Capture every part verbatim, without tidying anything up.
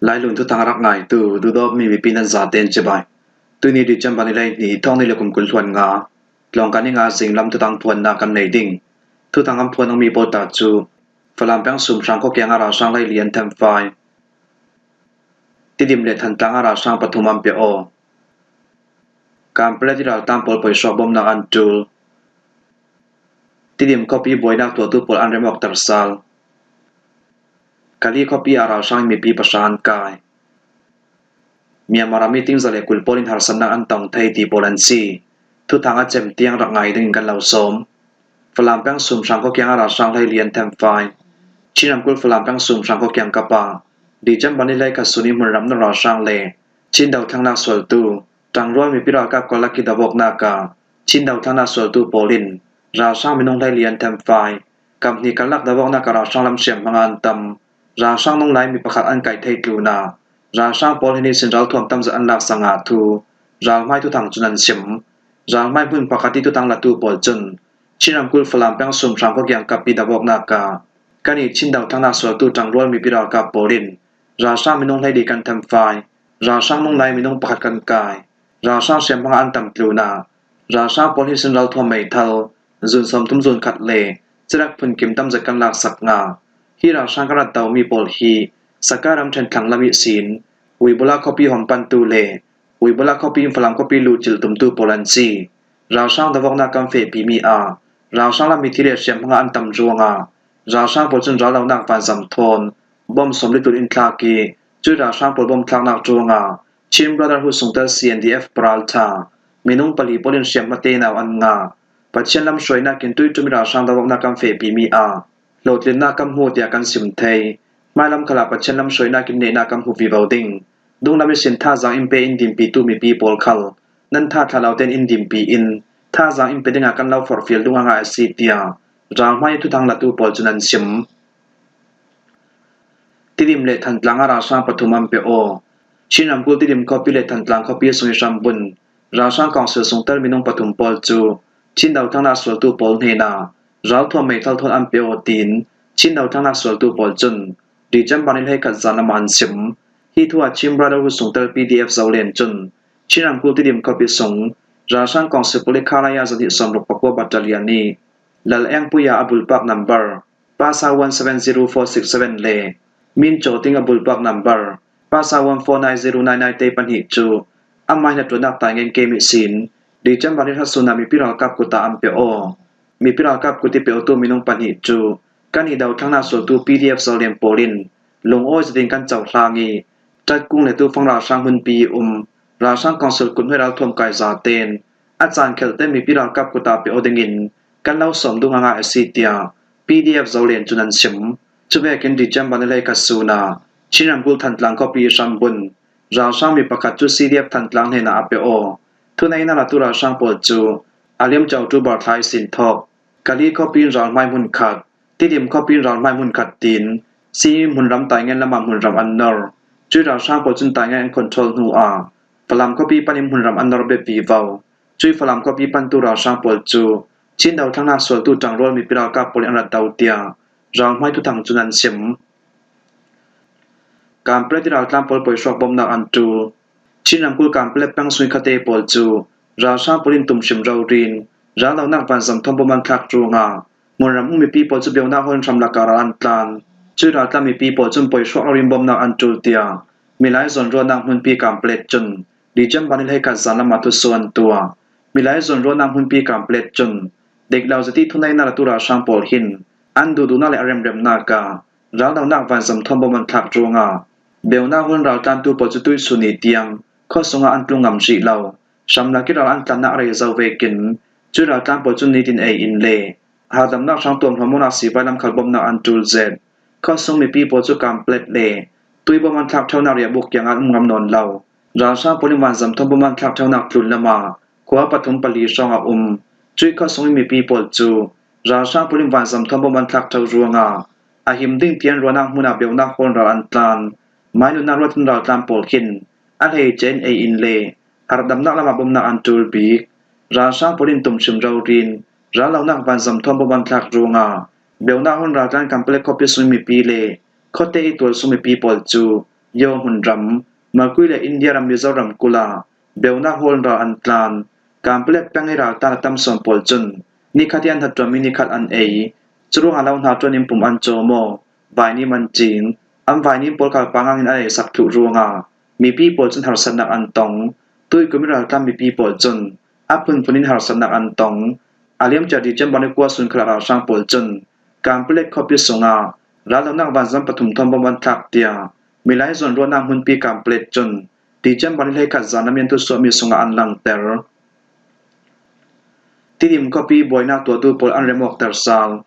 Lailun thuthang a rak ngaitu, duhdawtmi mipi nan zaten cibai. Tuni December ni hleihnih, thawng ni le kum kul hluan nga, tlawngkai ni nga zinglam thuthang phuanna kan nei ding. Thuthang an phuan mi pawl ta cu Falam peng Sum Hrang khua kiang a ralhrang hleili an themfai. Tidim le Thantlang a ralhrang pathum an pe aw. Kanpetlet i raltlang pawl poihruak bawmnak an ṭul. Tidim khuapi buainak tuahtu pawl an rem awkter sal. Kali khuapi a ralhrang mipi pahra an kai. Myanmar a meeting za le kul pawl in harsatnak an tong thei ti pawl an si. Thuthang a cem tiang rak ngai dingin kan lo sawm. Falam peng Sum Hrang khua kiang a ralhrang hleili an themfai. Chin ramkulh Falam peng Sum Hrang khua kiang kap ah December ni hleikhat sun i hmunram na ralhrang le Chin dothlennak sualtu ṭangrual mipi ralkap karlak i dovawknak ah Chin dothlennak sualtu pawl in ralhrang minung hleili an themfai. Kap hnih karlak dovawknak ah ralhrang lam hriamhma nga an tam. Ralhrang nung lai mi pakhat an kaih thei tlunah ralhrang pawl hi nisin ralthuam tamzet an laksak ngah thu ralhmai thuthang cun an sim. Ralhmai hmun pakhat i thuthang latu pawl cun Chin ramkulh Falam peng Sum Hrang khua kiang kap i dovawknak ah kan i Chin dothlennak sualtu ṭangrual mipi ralkap pawl in ralhrang minung hleili kan themfai. Ralhrang nung lai minung pakhat kan kai. Ralhrang hriamhma nga an tam tlunah ralhrang pawl hi sin ralthuam meithal zun sawmthum zun khat le cirak phunkim tamzet kan laksak ngah. Hi ralhrang kan rat domi pawl hi Sakai ram ṭhen thlang lam ihsin Wibula khuapi hawm pantu le Wibula khuapi in Falam khuapi luhcilh tumtu pawl an si. Ralhrang dovawknak kan fehpimi ah ralhrang lam mithi le hriamhma nga an tam ruangah ralhrang pawl cun rallonak vanzam thawn bom sawmli tlun in thlak i, cui ralhrang pawl bom thlaknak ruangah Chin Brotherhood sungtel C N D F Paraltha minung pali pawl in hriamhma tenau an ngah. Pathian lam hruainak in tuiṭum i ralhrang dovawknak kan fehpimi ah hlawhtlinnak kan hmu tiah kan sim thei. Hmailam khalah Pathian lam hruainak in neihnak kan hmu vivo ding. Dunglam ihsin thazaang in pe in dinpitu mipi pawl khal nan tha thlah lo tein in dinpi in thazaang in pe dingah kan lo forhfial ding a ngai a si tiah ralhmai thuthang latu pawl cun an sim. Tidim le Thantlang a ralhrang pathum an pe aw. Chin ramkulh Tidim khuapi le Thantlang khuapi sung i hrambun ralhrang kawngsil sungtel minung pathum pawl cu Chin dothlennak sualtu pawl hnenah ralthuam meithal thawn an pe aw tiin Chin dothlennak sualtu pawl cun December ni hleikhat zan lam ah an sim. Hi thu ah Chin Brotherhood sungtel P D F Zolen cun Chin ramkulh Tidim khuapi sung ralhrang kawngsil pawl i Khalaya zahnih sawmruk pakua battalion i Lal Engpuia a bulpak number Pasa one seven zero four six seven le Min Cawting a bulpak number Pasa one four nine zero nine nine te pahnih cu amah hnaṭuannak taingen kem ihsin December ni hra sun ah mipi ralkap kut ah an pe aw. Mipi ralkap kut i pe awtu minung pahnih cu kan i dothlennak sualtu P D F Zolen pawl in lungawi zetin kan cohlang i Ṭatkung le Tufang ralhrang hmunpi i um ralhrang kawngsil kut hnuai ralthuam kai zaten a caan khelhte mipi ralkap kut ah pe aw dingin kan lo sawm ding a ngai a si tiah P D F Zolen cun an sim. Cuvekin December ni hleikhat sun ah Chin ramkulh Thantlang khuapi i hrambun ralhrang mi pakhat cu C D F Thantlang hnenah a pe aw. Thuneihnak latu ralhrang pawl cu a liamco October thla ihsin thawk Kali khuapi in ralhmai hmun khat, Tidim khuapi in ralhmai hmun khat tiin Simi hmunram taingen lamah hmunram an nor. Cui ralhrang pawl cun taingen an control hnu ah Falam khuapi panin hmunram an nor bet vivo. Cui Falam khuapi pantu ralhrang pawl cu Chin dothlennak sualtu ṭangrual mipi ralkap pawl in an rat do tiah ralhmai thuthang cun an sim. Kanpetlet i raltlang pawl poihruak bawmnak an ṭul. Chin ramkulh Kanpetlet peng sung i khuate pawl cu ralhrang pawl in tumhrim rori in rallonak vanzam thawn bom an thlak ruangah hmunram um mipi pawl cu beunak hawl in hramlak ah ral an tlan. Cui raltlang mipi pawl cun poihruak rori in bawmnak an ṭul tiah Milai zawn ruahnak hmunpi Kanpetlet cun December ni hleikhat zan lam ah thusuah an tuah. Milai zawn ruahnak hmunpi Kanpetlet cun dik lo zet i thuneihnak latu ralhrang pawl hin an duhduhnak le a remremnak ah rallonak vanzam thawn bom an thlak ruangah beunak hawl in raltlantu pawl cu tuihsun ni tiang khuasung ah an tlung ngam rih lo. Hramlak i ral an tlannak a rei zo vekin cui raltlang pawl cun nitin ei in le hahdamnak hrang tuamhluan munak sivai lam khal bawmnak an ṭul zet. Khuasung mipi pawl cu Kanpetlet le tuibawm an thlak ṭheunak riahbuk kiangah an um ngam nawn lo. Ralhrang pawl in vanzam thawn bawm an thlak ṭheunak tlun lamah khua pathum pali hrawng a um. Cui khuasung i mipi pawl cu ralhrang pawl in vanzam thawn bawm an thlak ṭheu ruangah a him ding tiang ruahnak hmun ah beunak hawl in ral an tlan. Mai nunnak ruat in raltlan pawl hin a hleice in ei in le hahdamnak lamah bawmnak an ṭul bik. Ralhrang pawl in tumhrim rori in rallonak vanzam thawn bawm an thlak ruangah beunak hawl in raltlan Kanpetlet khuapi sung mipi le khuate i tualsung mipi pawl cu Yo hmunram, Makui le India ram Mizoram kula beunak hawl in ral an tlan. Kanpetlet peng i ral tlan a tam sawn pawl cun ni khat i an hnaṭuanmi ni khat an ei. Curuangah lo hnaṭuan in pum an cawm aw, vainim an cing. An vainim pawl khal pangang in an eisak thluh ruangah mipi pawl cun harsatnak an tong. Tui kum i ral tlan mipi pawl cun a phunphun in harsatnak an tong. A liamcia December ni kua sun khalah ralhrang pawl cun Kanpetlet khuapi sungah raldonak vanzam pathum thawn bom an thlak tiah milai zawn ruahnak hmunpi Kanpetlet cun December ni hleikhat zan lam in thusuahmi sungah an langter. Tidim khuapi buainak tuahtu pawl an remawkter sal.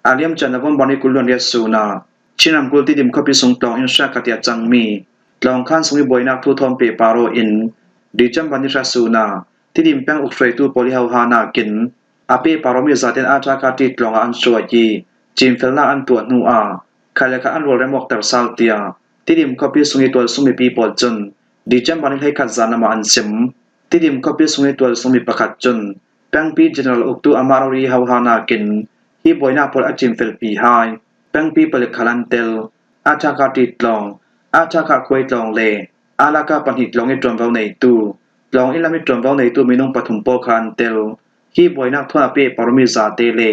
A liamcia November ni kul le riat sun ah Chin ramkulh Tidim khuapi sung tlawng inn hriatkhat i a cangmi tlawngkhan sung i buainak thu thawn pehpar aw in December ni hra sun ah Tidim peng ukhruaitu pawl i hohanak in a pehpar awmi zaten Athakati tlawng ah an hruai i cinfelnak an tuah hnu ah khat le khat an rual remawkter sal tiah Tidim khuapi sung i tualsung mipi pawl cun December ni hleikhat zan lam ah an sim. Tidim khuapi sung i tualsung mi pakhat cun pengpi general uktu amah rori i hohanak in hi buainak pawl a cinfelpi hai pengpi palik khal an tel. Athakati tlawng, Athaka khuai tlawng le Alaka pahnih tlawng i ṭuanvo neitu, tlawng inn lam i ṭuanvo neitu minung pathum pawl khal an tel. Hi buainak thawn a pehpar awmi zate le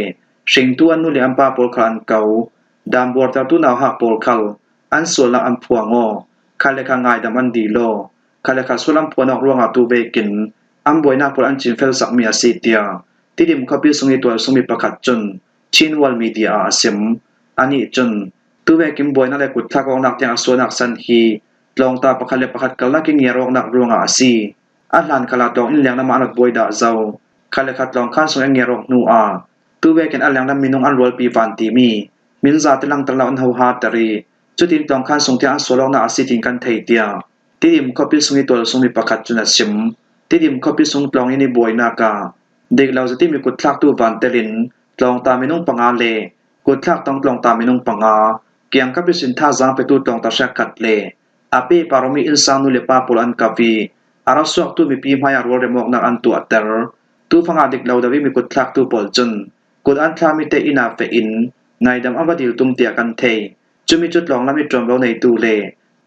hringtu an nu le an pa pawl khal an ko. Dam buartertu nauhak pawl khal an sualnak an phuang aw, khat le khat ngaidam an dil aw, khat le khat sual an phuan awk ruangah tu vekin an buainak pawl an cinfelsakmi a si tiah Tidim khuapi sung i tualsung mi pakhat cun Chin World Media ah a sim. Anih cun tu vekin buainak le kutthlak awknak tiang a suahnak san hi tlawngta pakhat le pakhat kalnak i ngiar awknak ruangah a si. A hlan khalah tlawng inn lenglam ah an rak buai dah zo. Khat le khat tlawngkhan sung i ngiar awk hnu ah tu vekin a lenglam minung an rualpi van timi min zate langter lo an hohater i cutin tlawngkhan sung tiang an sual awknak a si tiin kan thei tiah Tidim khuapi sung i tualsung mi pakhat cun a sim. Tidim khuapi sung tlawng inn i buainak ah dik lo zati mi kutthlaktu van telin tlawngta minung panga le kutthlak tawng tlawngta minung panga, kiangkap ihsin thazaang petu tlawngta hriatkhat le a pehpar awmi innsang nu le pa pawl an kap i a ra suaktu mipi hmaiah rual remawknak an tuahter. Tufangah dik lo deuh i mi kutthlaktu pawl cun kut an thlakmi te inn ah feh in ngaidam an va dil tum tiah kan thei. Cumi cu tlawng lam i ṭuanvo neitu le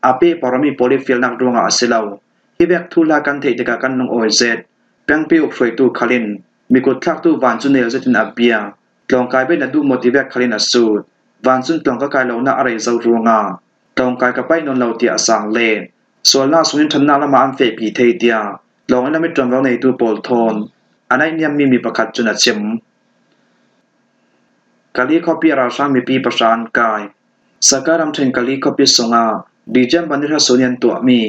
a pehpar awmi pawl i fialnak ruangah a si lo. Hi vek thuhla kan theih tikah kan lungawi zet. Pengpi ukhruaitu khal in mi kutthlaktu van cu nel zetin a bia. Tlawngkai bei na duh maw ti vek khal in a sut. Van cun tlawng ka kai lonak a rei zo ruangah tlawngkai ka paih nawn lo tiah a sang let. Sualnak sungin ṭhannak lamah an fehpi thei tiah tlawng inn lam i ṭuanvo neitu pawl thawn a naihniammi mi pakhat cun a chim. Kali khuapi a ralhrang mipi pahra an kai. Sakai ramṭhen Kali khuapi sungah December ni hra sun i an tuahmi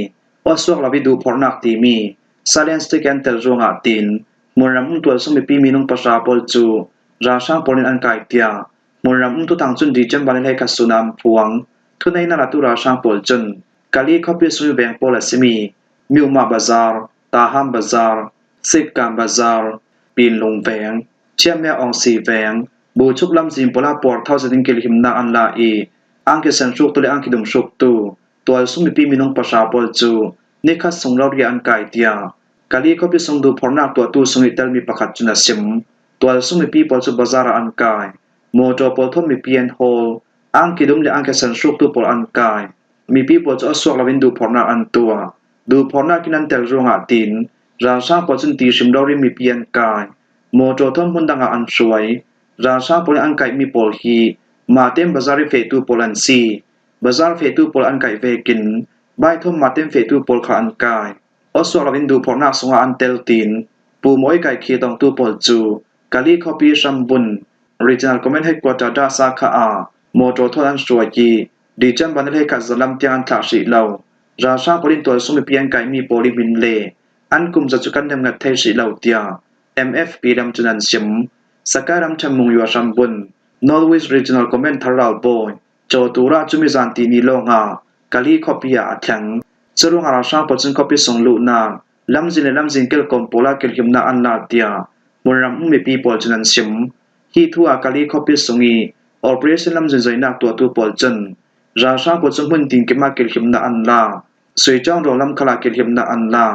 awsuak lo i duhphorhnak timi silent strike an tel ruangah tiin hmunram um tualsung mipi minung pahra pawl cu ralhrang pawl in an kai tiah hmunram um thuthang cun December ni hleikhat sun ah an phuang. Thuneihnak latu ralhrang pawl cun Kali khuapi sung i veng pawl a simi Miuma Bazar, Taham Bazar, Sikkan Bazar, Pinlung Veng, Chiamia Awngsi Veng, Buchuk lamzin pawl ah puarthau zetin kilhimnak an la i angki san hruktu le angki dum hruktu tualsung mipi minung pahra pawl cu nikhat sung rori an kai tiah Kali khuapi sung duhphorhnak tuahtu sung i telmi pakhat cun a sim. Tualsung mipi pawl cu bazar ah an kai. Mawṭaw pawl thawn mipi an hawl. Angki dum le angki san hruktu pawl an kai. Mipi pawl cu a suak loin duhphorhnak an tuah. Duhphorhnak in an tel ruangah tiin ralhrang pawl cun ti hrim loin mipi an kai. Mawṭaw thawn hmun dangah an hruai. Ralhrang pawl in an kaihmi pawl hi mahten bazar i fehtu pawl an si. Bazar fehtu pawl an kaih vekin baithawn mahten fehtu pawl kha an kai. Awsuak loin duhphorhnak sungah an tel tiin pumawi kaihkhia tongtu pawl cu Kali khuapi hrambun Regional Command Headquarter Dasa kha ah mawṭaw thawn an hruai i December ni hleikhat zalam tiang an thlah hrih lo. Ralhrang pawl in tualsung mipi an kaihmi pawl i hmin le an kum zat cu kan remngat thei hrih lo tiah M F P lam cun an sim. Sakai ramṭhen Mungyua hrambun North West Regional Command thar ralbawi Caw Tura cumi zanti ni lawngah Kali khuapi ah a thleng. Curuangah ralhrang pawl cun khuapi sung luhnak, lamzin le lamzin kelkawm pawl ah kilhimnak an la tiah hmunram um mipi pawl cun an sim. Hi thu ah Kali khuapi sung i operation lamzin zoinak tuahtu pawl cun ralhrang pawl cu hmun tinkim ah kilhimnak an la. Suicawng rawng lam khal ah kilhimnak an la.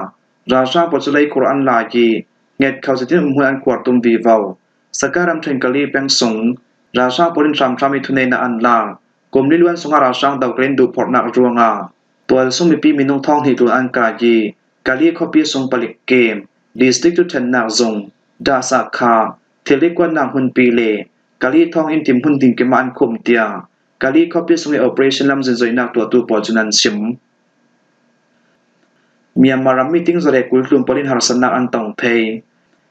Ralhrang pawl cu leikhur an la i nget kho zetin umhmun an khuar tum vivo. Sakai ramṭhen Kali peng sung ralhrang pawl in hramhram i thuneihnak an la. Kum li luan sungah ralhrang dokel in duhphorhnak ruangah Tualsung mipi minung thawng hnih tlun an kai hi, Kali khuapi sung palik kem, district tu ṭhennak zung, Dahsakha, thilri kuatnak hmunpi le Kali thawng in tim hmun ding kim ah an khum tiah Kali khuapi sung i operation lam zinzoinak tuahtu pawl cun an sim. Myanmar ram mi tingza le kul tlun pawl in harsatnak an tong thei.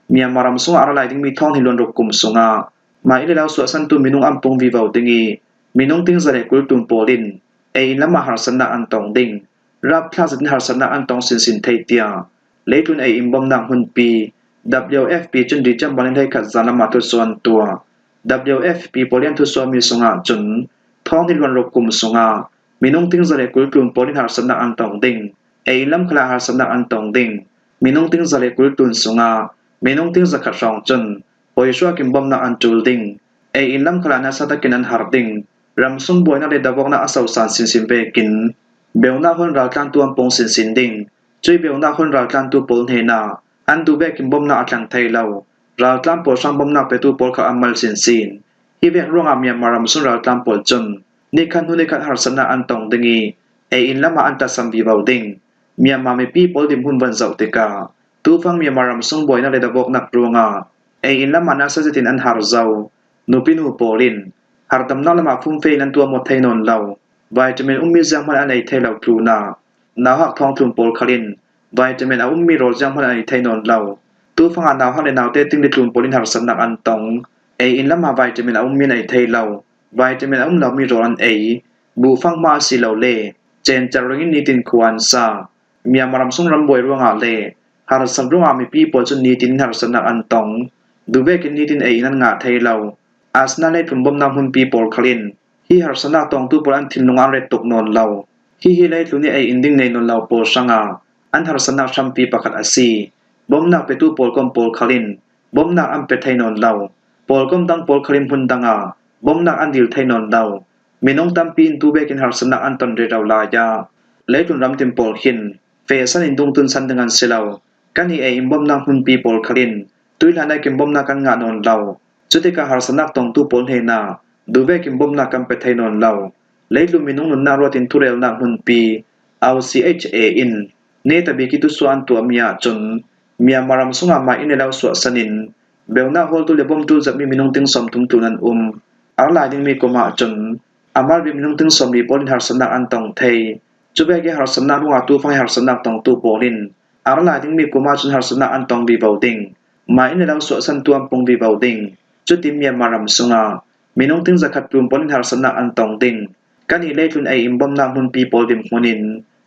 Myanmar ram sungah a ra lai ding mi thawng hnih luan ruk kum sungah mah inn le lo suahsantu minung an pung vivo ding i, minung tingza le kul tlun pawl in ei inn lamah harsatnak an tong ding, rapthlak zetin harsatnak an tong sinsin thei tiah leitlun ei inn bawmnak hmunpi W F P cun December ni hleikhat zan lamah thusuah an tuah. W F P pawl in thusuahmi sungah cun thawng hnih luan ruk kum sungah minung tingza le kul tlun pawl in harsatnak an tong ding, ei inn lam khalah harsatnak an tong ding, minung tingza le kul tlun sungah minung tingza khat hrawng cun poisruak in bawmnak an ṭul ding, ei inn lam khalah nasa takin an har ding, ramsung buainak le davawknak a sosan sinsin vekin beunak hun raltlantu an pung sinsin ding, cui beunak hun raltlantu pawl hnenah an duh vekin bawmnak a tlang thei lo raltlan pawl hrang bawmnak petu pawl kha an mal sinsin. Hi vek ruangah Myanmar ramsung raltlan pawl cun nikhat hnu nikhat harsatnak an tong ding i, ei inn lamah an tasam vivo ding. Myanmar mipi pawl dim hun van zoh tikah tufang Myanmar ramsung buainak le davawknak ruangah ei inn lamah nasa zetin an har zo nupi nu pawl in hardamnak lamah fumfe in an tuah maw thei nawn lo, vitamin ummi zianghman an ei thei lo tlunah nauhak thawng tlun pawl khal in vitamin a ummi rawl zianghman an ei thei nawn lo. Tufangah nauhak le naute tingli tlun pawl in harsatnak an tong, ei inn lamah vitamin a ummi an ei thei lo, vitamin a um lomi rawl an ei, buhfang hma asilole cencer ringin nitin khua an sa. Myanmar ramsung rambuai ruangah le harsat ruangah mipi pawl cun nitin in harsatnak an tong, duh vekin nitin ei in an ngah thei lo. Asinain leitlun bawmnak hmunpi pawl khal in hi harsatnak tongtu pawl an thinlung an ret tuk nawn lo. Hihi leitlun i ei in ding nei nawn lo pawl hrangah an harsatnak hrampi pakhat a si. Bawmnak petu pawlkom pawl khal in bawmnak an pe thei nawn lo. Pawlkom dang pawl khal in hmun dangah bawmnak an dil thei nawn lo. Minung tampi in tu vekin harsatnak an ton rero lai ah leitlun ramtin pawl khin fehsan in dungtun san ding an si lo. Kan i ei in bawmnak hmunpi pawl khal in tuihlan aikin bawmnak kan ngah nawn lo. Cutikah harsatnak tongtu pawl hnenah duh vekin bawmnak kan pe thei nawn lo. Leitlun minung nunnak ruatin thurelnak hmunpi O C H A in netabik i thusuah an tuahmi ahcun Myanmar ram sungah mah inn le lo suahsan in beunak hawltu le bom ṭul zetmi minung ting sawmthum tlun an um. A ra lai dingmi kum ahcun a mal bik minung ting sawmli pawl in harsatnak an tong thei. Cu vek i harsatnak ruangah tufang i harsatnak tongtu pawl in a ra lai dingmi kum ahcun harsatnak an tong vivo ding. Mah inn le lo suahsantu an pung vivo ding. Cutin Myanmar ram sungah minung ting zakhat tlun pawl in harsatnak an tong ding. Kan i leitlun ei in bawmnak hmunpi pawl dim hmun in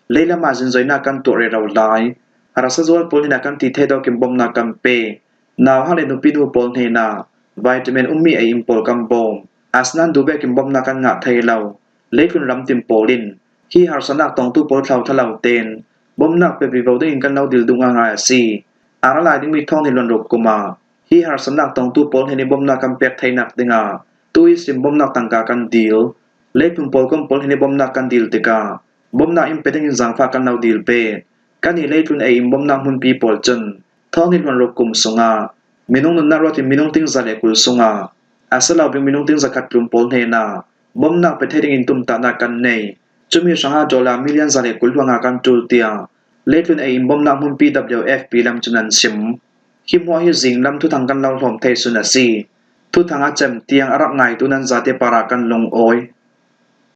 leilamah zinzoinak kan tuah rero lai. Harsa zual pawl hnenah kan ti thei dawkin bawmnak kan pe. Nauhak le nupi nu pawl hnenah vitamin ummi ei in pawl kan bawm. Asinain duh vekin bawmnak kan ngah thei lo. Leitlun ramtin pawl in hi harsatnak tongtu pawl thlauthla lo tein bawmnak pe vivo dingin kan lo dil duh ngaingai a si. A ra lai dingmi thawng hnih luan ruk kum ah hi harsatnak tongtu pawl hnen i bawmnak kan pek theinak dingah tu ihsin bawmnak tangka kan dil. Leitlun pawlkom pawl hnen i bawmnak kan dil tikah bawmnak in pe dingin zaangfah kan lo dil ve. Kan i leitlun ei in bawmnak hmunpi pawl cun thawng hnih luan ruk kum sungah minung nunnak ruatin minung ting za le kul sungah a si lo bik minung ting zakhat tlun pawl hnenah bawmnak pe thei dingin tumtahnak kan nei. Cumi hrangah dollar million za le kul hluangah kan ṭul tiah leitlun ei in bawmnak hmunpi W F P lam cun an sim. Hi hmuah hi zinglam thuthang kan lo hlawm thei sun a si. Thuthang a cem tiang a rak ngaitu nan zate parah kan lungawi.